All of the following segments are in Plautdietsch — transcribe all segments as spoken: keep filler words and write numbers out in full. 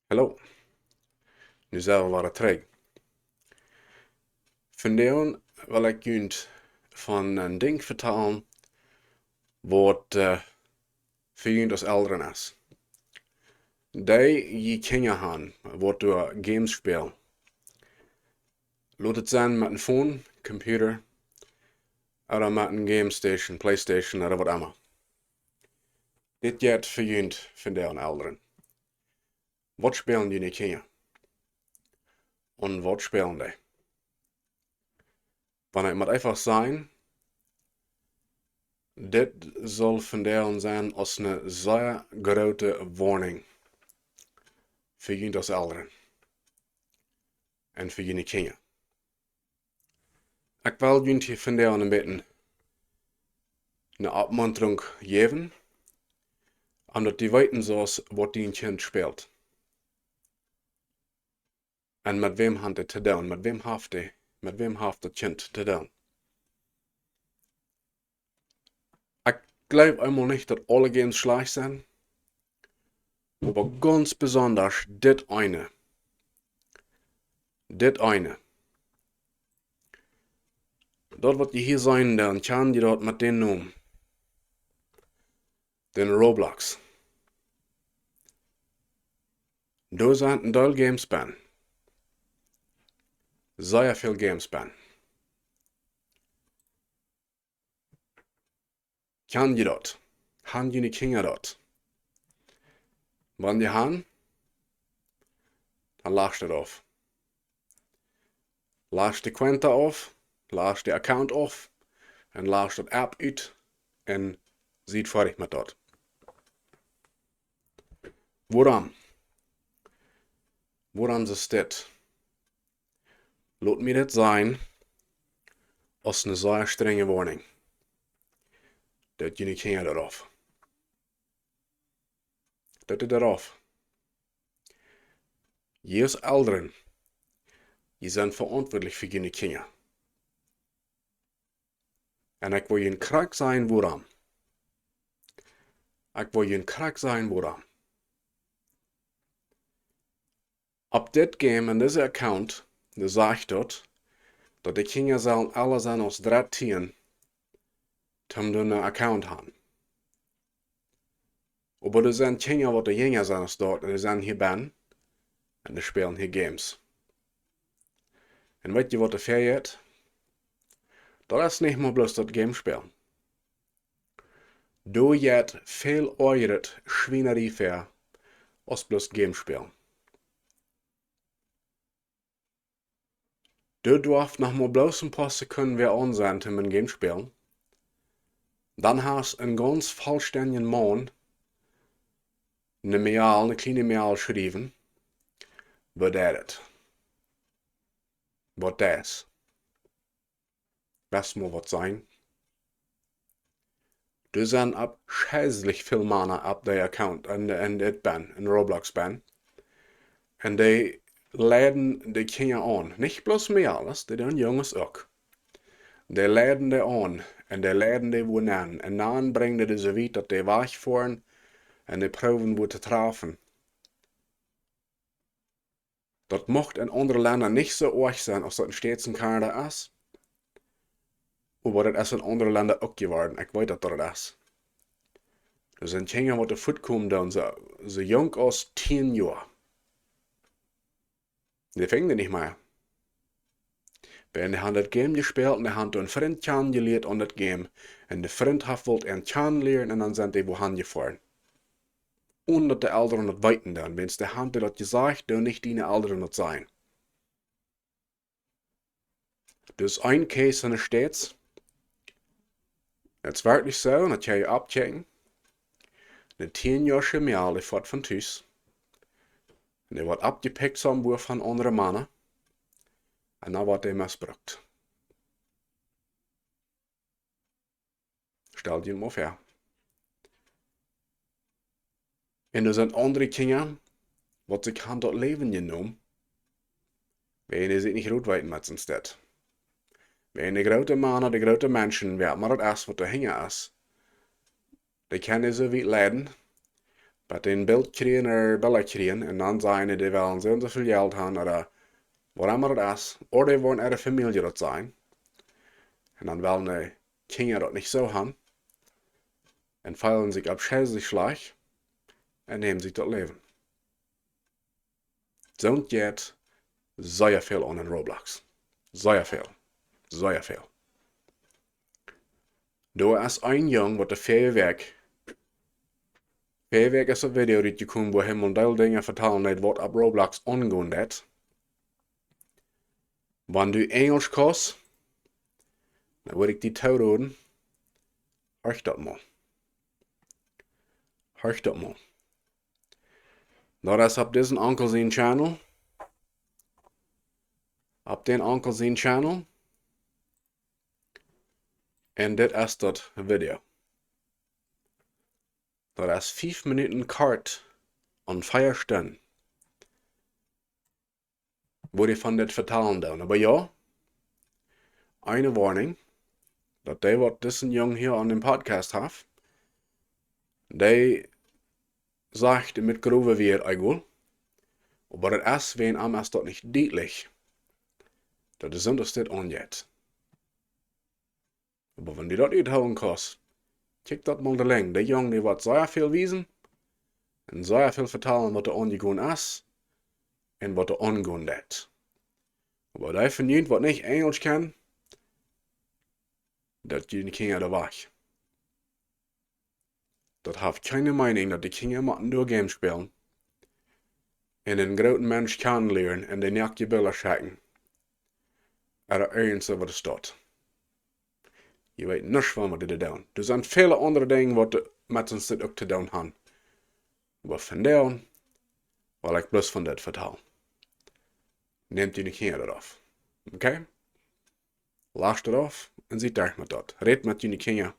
Hallo. Nu sent wie wada trigj. Vondoag well ekj junt von een Dinkj vetalen waut, eh, fa junt aus Elren es. Dee jie Kjinja han, waut doa Games spälen. Lot et sennen met een Phone, Computer, ooda met een Game Station, PlayStation ooda waut emma. Dit jeit fa junt vondoag, Elren. Waut spälen june Kjinja? Un waut spälen dee? Wan ekj mott eefach sajen, dit saul vondoag sennen aus eene sea groote Woarninj fa junt aus Elren un fa june Kjinja. Ekj well junt hia vondoag een bät eene Oppmuntrunk jäwen, om daut jie weeten sellen waut jun Kjint spält. Un met wäm haft et to doonen? Met wäm haft et, met wäm haft daut Kjint to doonen? Ekj jleew eemol nich daut aule Games schlajcht sent, oba gaunz besonda dit eene. Dit eene. Daut waut jie hia seenen, dan kjann jie daut met dän Nomen. Dän Roblox. Doa sent een Deel Games bennen. Sea väl Games bennen. Kjann jie daut? Han june Kjinja daut? Wan jie han, dan lascht et auf. Lascht de Cuenta auf, lascht de Account auf, un lascht daut App ut, un siet foadich met daut. Wuarom? Wuarom es dit? Lot mie dit sennen aus eene sea strenje Woarninj. Daut june Kjinja doarauf. Daut jie doarauf. Jie aus Elren, jie sent veauntwuatlich fa june Kjinja. Un ekj well junt krakjt sajen wuarom. Ekj well junt krakjt sajen wuarom. Opp dit Game, en disen Account, doa sajcht daut, daut de Kjinja sellen ella sennen aus dartieen, om doa een Account han. Oba doa sent Kjinja waut doa jinja sent aus daut, un dee sent hia bennen, un dee spälen hia Games. Un weet jie waut doa fäajeit? Daut es nich mau bloos daut Game spälen. Doa jeit väl oajret Schwienarie väa aus bloos Game spälen. Doa darf noch mau bloos een poa Sekunden wäa aun sennen, om een Game spälen. Dan hast een gaunz vollstendjen Maun eene Mail, eene kjliene Mail schriewen. Waut deit et? Waut deit? Best mau waut sennen. Doa sent opp scheißlich väl Mana opp dän Account en, en dit bennen, en Roblox bennen. Un dee leiden de Kjinja aun. Nich bloos Mails, dee doonen Junges uk. Dee leiden dee aun un dee leiden dee wua nenn. Un dan brinjen dee dee soo wiet daut dee wajchfoaren un dee proowen wua to trafen. Daut mucht en aundre Lenda nich soo oajch sennen aus daut en States un Kanada es. Oba daut es en aundre Lenda uk jeworden. Ekj weet daut daut es. Doa sent Kjinja waut doa fuatkomen doonen, soo, soo junk aus tieen Joa. Dee finjen dee nich mea. Wiels dee han daut Game jespält un dee han doa een Frint kjanen jelieet aun daut Game. Un de Frint haft wullt an kjanen lieren un dan sent dee wua han jefoaren. Onen daut de Elren daut weeten doonen, wiels dee han dee daut jesajcht, doo nich diene Elren daut sajen. Daut es een Case en de States. Et es werkjlich soo, un daut jie oppkjikjen. Een tieen Joa Schemial, dee foat von Tus. Un dee woat oppjepikjt, soo aus von aundre Mana. Un dan woat dee mesbrukt. Stal die mau väa. Un doa sent aundre Kjinja, waut sikj han daut Läwen jenomen, wiels dee sikj nich rut weeten met soont. Wiels de groote Mana, de groote Menschen, wäa emma daut es, waut doa hinja es, dee kjennen dee soo wiet leiden, Bat dee een Bilt kjrieen, ooda Bilda kjrieen, un dan sajen dee, dee wellen soo un soo väl Jelt haben, ooda waut emma daut es, ooda dee wellen äare Famielje daut sajen. Un dan wellen de Kjinja daut nich soo haben. Un feelen sikj aufscheilich schlajcht. Un nämen sikj daut Läwen. Soont jeit sea väl aun en Roblox. Sea väl. Sea väl. Doa es een Jung, waut de väaje Wäakj, väaje Wäakj es een Video rutjekomen, wua hee mol een Deel Dinja vetalen deed, waut opp Roblox aungonen deit. Wan du Enjelsch kaust, dan wudd ekj die toroden, horch daut mol. Horch daut mol. Daut es opp disen Onkel sien Channel. Opp dän Onkel sien Channel. Un dit es daut Video. Daut es fief Minuten kort un vea Stunden, wua dee von dit vetalen doonen. Oba jo, eene Woarnunk, daut dee, waut disen Jung hia aun dän Podcast haft, dee sajcht met grove Wieed eejentlich, oba daut es, wan am es daut nich dietlich, daut de Sind es dit aunjeit. Oba wan du daut uthoolen kaust, kjikj daut mol de Lenj. De Jung, dee woat sea väl wiesen un sea väl vetalen, waut doa aunjegonen es un waut doa aungonen deit. Oba dee von junt, waut nich Enjelsch kjennen, daut june Kjinja doa wajch. Daut haft kjeene Meenunk, daut de Kjinja motten doa Games spälen un een grooten Mensch kjanen lieren un de noakje Bilda schekjen. Ooda irjent soo waut es daut. Jie weeten nuscht von waut dee doonen. Doa sent väle aundre Dinja, waut met soont uk to doonen haben. Oba vondoag well ekj bloos von dit vetalen. Nämt june Kjinja daut auf. Okay? Lascht daut auf un siet derch met daut. Rät met june Kjinja.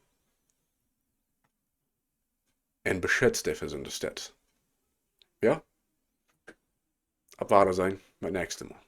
Un beschitzt dee fa soont aus dit. Jo? Opp Wadaseenen, bat näakjstet Mol.